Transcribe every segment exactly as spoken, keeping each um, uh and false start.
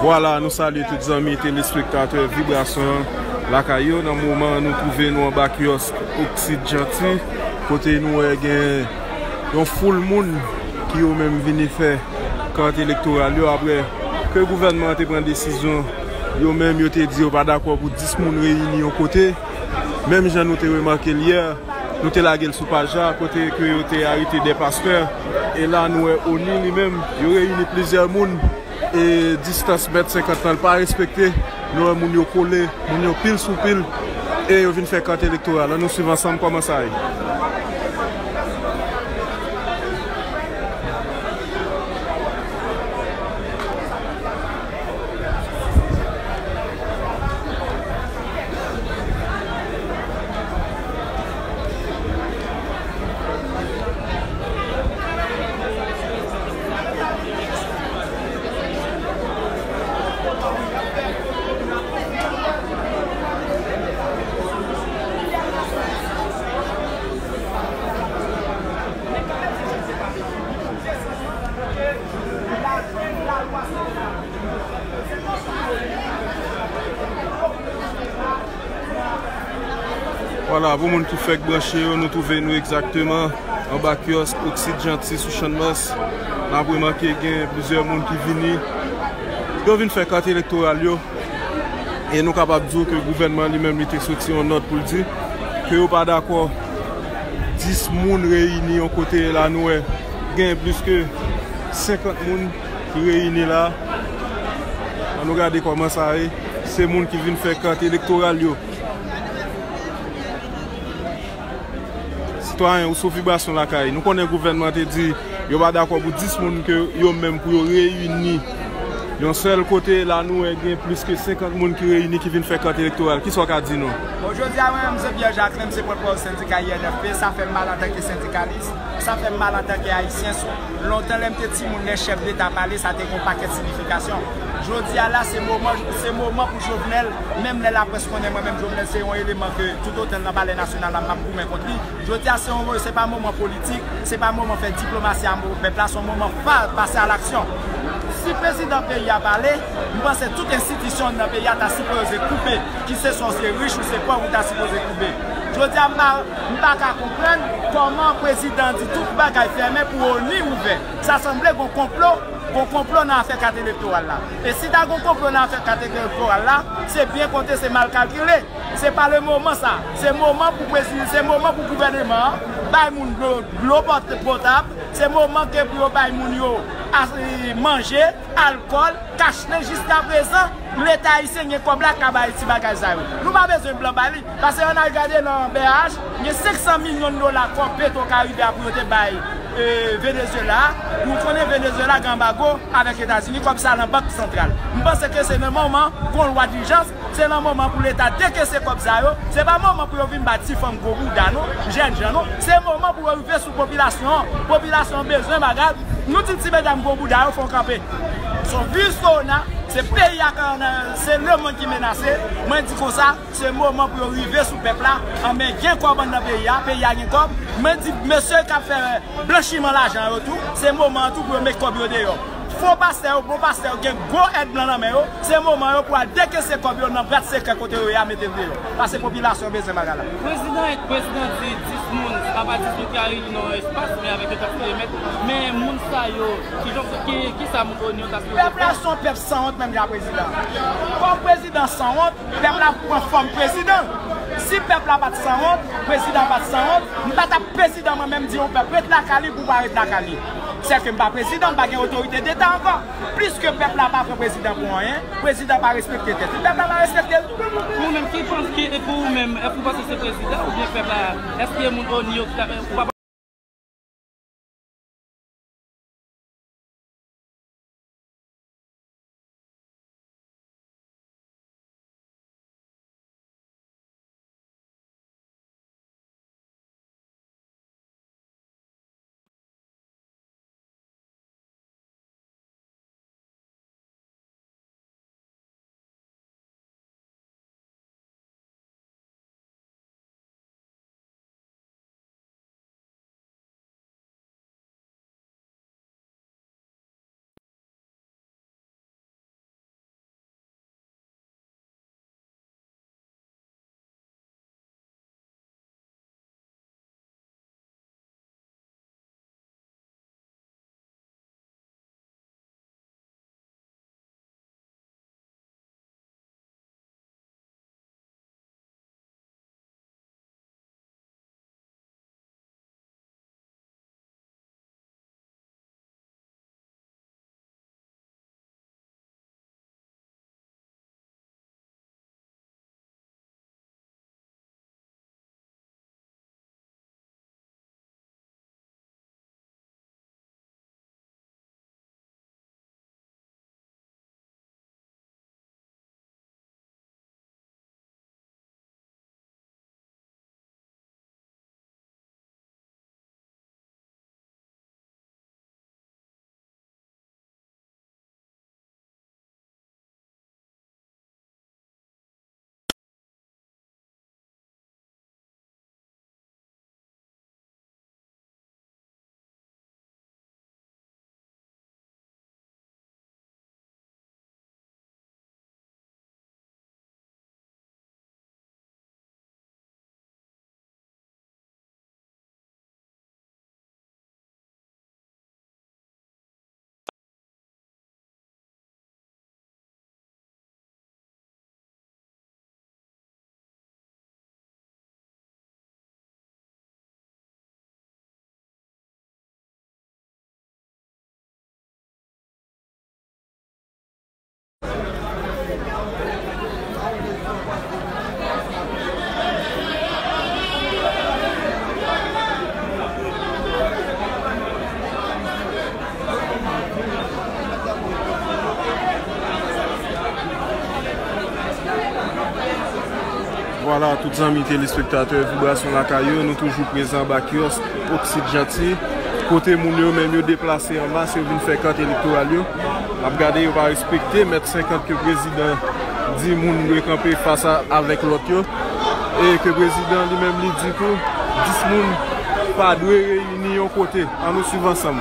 Vwala, nou salye tout zanmi telespektatè Vibrasyon lakay yo. Nan moman an, nou twouve nou anba kiyòsk Oksid Janti, kote nou wè gen yon foul moun ki yo menm vini fè kart elektoral yo, apre ke gouvènman an te pran desizyon, yo menm yo te di yo pa dakò pou dis moun reyini yon kote. Menm jan nou te remake l yè, nou te lage l sou paj la, kote ke yo te arete de pastè. E la, nou wè ONI li menm, yo reyini plizyè moun, e distans mèt senkant lan, l pa respekte. Nou wè moun yo kole, moun yo pil sou pil, e yo vin fè kart elektoral. Ann nou swiv ansanm kòman sa ye. Vwala, pou moun ki fèk branche yo, nou twouve nou egzakteman anba kiyòsk Oksid Janti sou Channmas. N ap remake gen plizyè moun ki vini. Yo vin fè kat elektoral yo. E nou kapab di w ke gouvènman li menm li te soti yon nòt pou l di ke yo pa dakò dis moun reyini yon kote. La nou wè gen plis ke senkant moun ki reyini la. Ann nou gade kòman sa ye. Se moun ki vin fè kat elektoral yo. Sitwayen, ou sou Vibrasyon lakay. Nou konnen gouvènman te di yo pa dakò pou dis moun ke yo menm pou yo reyini yon sèl kote. La nou wè gen plis ke senkant moun ki reyini ki vin fè kat elektoral. Kisa w ka di nou? Bon, jodi a, mwen menm, se Pierre Jacquelin, m se pòtpawòl sendika I N F P. Sa fè m mal antanke sendikalis, sa fè m mal antanke Ayisyen. Lontan, lè m te timoun, lè chèf deta pale, sa te gen yon pakèt siyifikasyon. Jodi a la, se moman, se moman pou Jovenel, menm lè laprès konnen mwen menm Jovenel se yon eleman ke toutotan l nan Palè Nasyonal la, m ap goumen kont li. Jodi a, se yon, se pa moman politik, se pa moman fè diplomasi a pèp la, se yon moman pa, pase a laksyon. Si prezidan peyi a pale, m panse tout enstitisyon nan peyi a ta sipoze koupe, ki se swa w se rich ou se pòv, ou ta sipoze koupe. Jodi a, m pa, m pa ka konprann kòman prezidan di tout bagay fèmen pou ONI ouvè. Sa sanble gon konplo, gon konplo nan afè kat elektoral la. E si ta gon konplo nan afè kat elektoral la, se byen konte, se mal kalkile. Se pa le moman sa. Se moman pou prezi-, se moman pou gouvèneman an bay moun dlo, dlo pot-, potab. Se moman ke pou yo bay moun yo a-, e, manje, alkòl, kachnen. Jiskaprezan, Leta ayisyen gen kòb la, ka bay ti bagay sa yo. Nou pa bezwen blan ba li. Paske ann al gade nan B A H, gen senk san milyon dola kòb Petro Karibe a pou yo te bay, e, Venezuela. Nou konnen Venezuela gen anbago avèk Etazini, kòb sa nan bank santral. M panse ke se nan moman gon lwa dijans, se nan moman pou Leta dekese kòb sa yo. Se pa moman pou yo vin ba ti fanm gwo bouda non, jèn jan non. Se moman pou yo rive sou popilasyon an. Popilasyon an bezwen bagay. Nou di ti medam gwo bouda yo fò kanpe. Se yon vi sona, se peyi a k nan, se lemonn ki menase. Mwen di konsa, se moman pou yo rive sou pèp la. Anben, gen kòb anndan peyi a, peyi a gen kòb. Mwen di mesye k ap fè blanchiman lajan yo tou, se moman an tou pou yo met kòb yo deyò. Fo pastè yo, bon pastè yo, gen gwo èd blan nan men yo, se moman yo pou al dekese kòb yo nan bwat sekrè kote yo ye a, mete l deyò. Paske popilasyon bezwen bagay la. Prezidan, prezidan di dis moun, se pa dis moun ki a reyini nan yon espas, men avèk yon kantite mèt, men moun sa yo, ki jan, ki, ki sa moun ONI yo ta sipoze fè? Pèp la se yon pèp sanwont menm jan prezidan. Kòm prezidan sanwont, pèp la pran fòm prezidan. Si pèp la pa t sanwont, prezidan pa t sanwont, m pa t ap prezidan mwen menm di yon pèp ret lakay li pou pa ret lakay li. Sèke m pa prezidan, m pa gen otorite deta ankò. Pliske pèp la pa pran prezidan pou anyen, prezidan pa respekte tèt li, pèp la pa respekte l tou. Ou menm ki panse, ki, pou ou menm, èske ou panse se prezidan oubyen pèp la? Èske moun ONI yo ki ta, ou pa Vwala, tout zanmi telespektatè Vibrasyon Lakay yo, nou toujou prezan anba kiyòs Oksid Janti, kote moun yo menm yo deplase an mas, yo vin fè kant elektoral yo. N ap gade, yo pa respekte mèt senkant ke prezidan di moun dwe kanpe fas a, avèk lòt yo, e ke prezidan li menm li di tou dis moun pa dwe reyini yon kote. Ann nou swiv ansanm.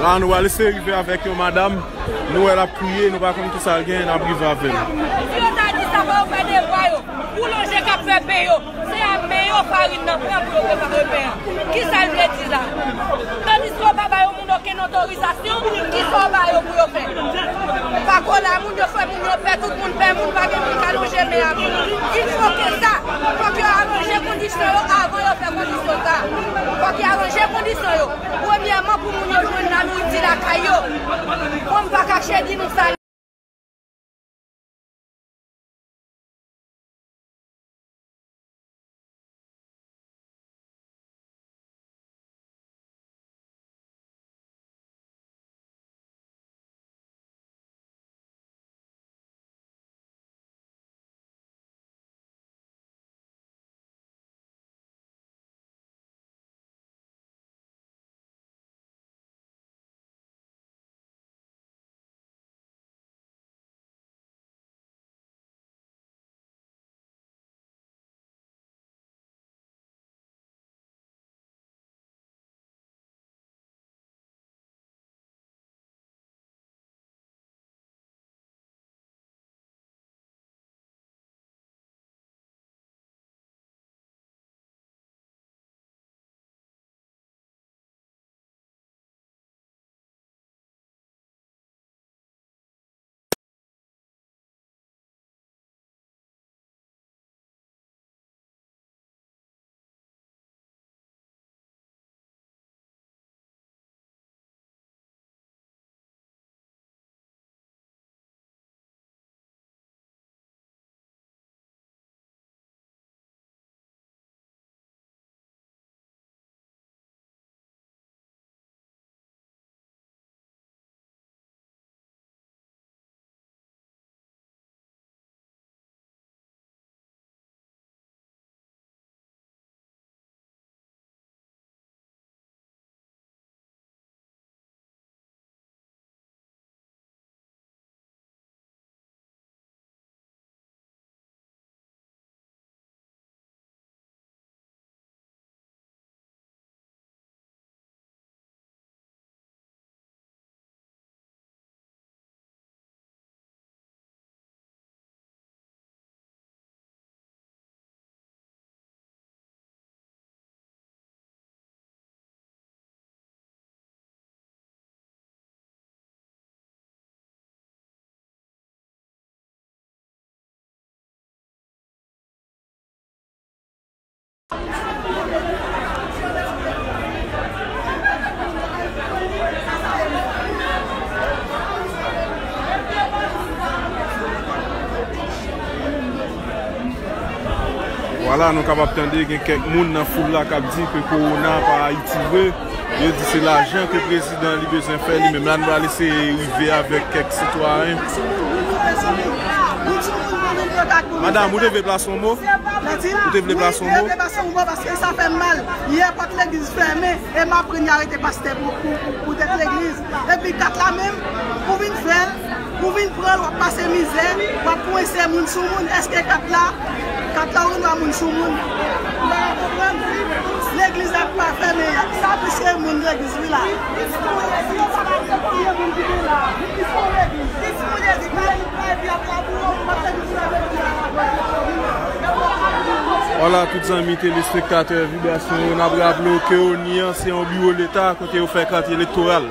La, nou pral eseye rive avèk yon madanm. Nou wè l ap kriye, nou pa konn kisa l gen, n ap rive avè l. Si yo ta di sa, fò yo fè devwa yo. Boulanje k ap fè pen yo, se a men yo farin nan pran pou yo prepare pen an. Kisa l vle di la? Tandiske yo pa ba yo moun okenn otorizasyon, kisa w ba yo pou yo fè? Pako la, moun yo fè moun yo pè, tout moun pè moun, pa gen moun ka lonje men a moun. Il faut que sa, fòk yo aranje kondisyon yo avan yo fè kondisyon sa. Fòk yo aranje kondisyon yo. Premyèman, pou moun yo jwenn lanouriti lakay yo. Bon, m pa kache di nou sa. Vwala, nou kapab tande gen kèk moun nan foul la k ap di ke kowona pa Ayiti vre. Yo di se lajan ke prezidan li bezwen fè li menm. La, nou pral eseye rive avèk kèk sitwayen. Moun sou moun pou vin pran kat pou vin fè kat. Madanm, ou te vle plase yon mo? Ou te vle plase yon mo? Wi, mwen te vle plase yon mo paske sa fè m mal. Yè pòt legliz fèmen e m aprann y arete pastè pou, pou, pou, pou tèt legliz. Epi kat la menm, pou vin fè l, pou vin pran l, w ap pase mizè, w ap kwense moun sou moun. Èske kat la, kat la ou gen dwa moun sou moun? Ou pa konprann? Legliz la pa fèmen, sa plis ke moun legliz wi la. Si yo pa ka konbyen moun ki te la, ki sou legliz. Vwala, tout zanmi telespektatè Vibrasyon yo, n ap raple w ke ONI an se yon biwo leta kote yo fè kat elektoral.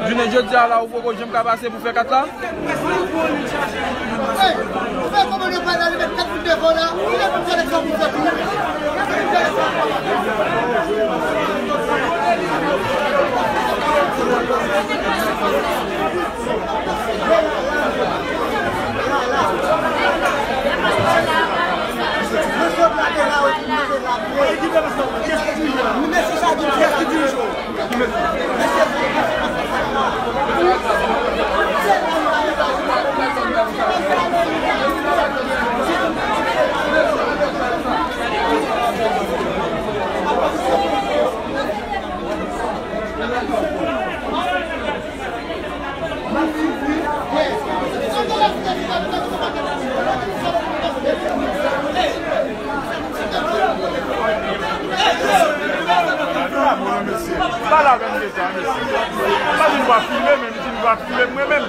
Jounen jodi a la, ou poko janm ka pase pou fè kat la? Hey, ou fè kòman yo pral ale met kat moun devan la, ou lè pou fè lè sa pou fè tou. Pale avè m deja, mesye. Pa di m pa filme, men m di m pa filme mwen menm.